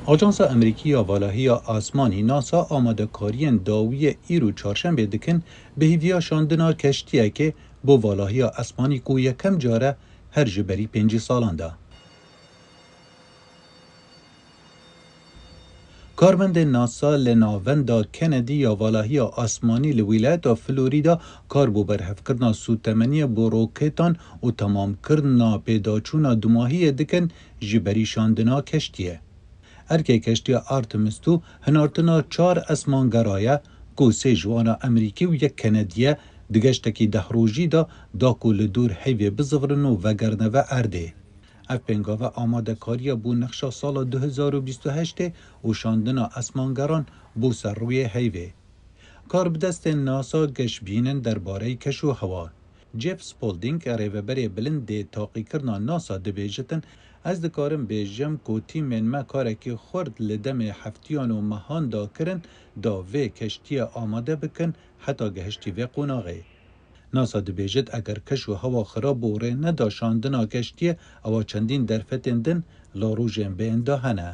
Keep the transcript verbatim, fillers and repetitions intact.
Ajansa Amerîkî ya Valahiya Asmanî NASA amadekariyên dawiyê îro çarşembê dikin, bi hêviya şandina keştiyekê bo valahiya asmanî ku yekem car e her ji berî pêncî salan de. Karmendên NASA li Navenda Kennedy ya Valahiya Asmanî li wîlayeta Florîda kar bo berhevkirina sûdtemeniyê bo roketan û temamkirina pêdaçûna dumahiyê dikin ji berî şandina keştiyê. Erkê keştiya Artemis two hinartina çar esmangera ye ku sê ji wan re Amerîkî û yek Kenedî ye, di geştekî deh rojî de da ku li dor heyvê bizivrin û vegerine ve erdê. Ev pêngave amadekariya bo nexşa sala du hezar û bîst û heştê û şandina esmangeran bo ser rûyê heyvê. Karbidestên NASA geş bînin derbareyî keş û hewa. Jeff Spaulding, rêveberê bilind dê taqîkirina NASA dibêjitin, Ez dikarim bêjim ku tîmên me karekî xurt li demê heftiyan û mehan de kirin, da vê keştiyê amade bikin heta gehiştî vê qonaxê. NASA dibêjit, eger keş û hewa xirab û rê neda şandina keştiyê, ewa çendîn derfetên din la rojên bên de hene.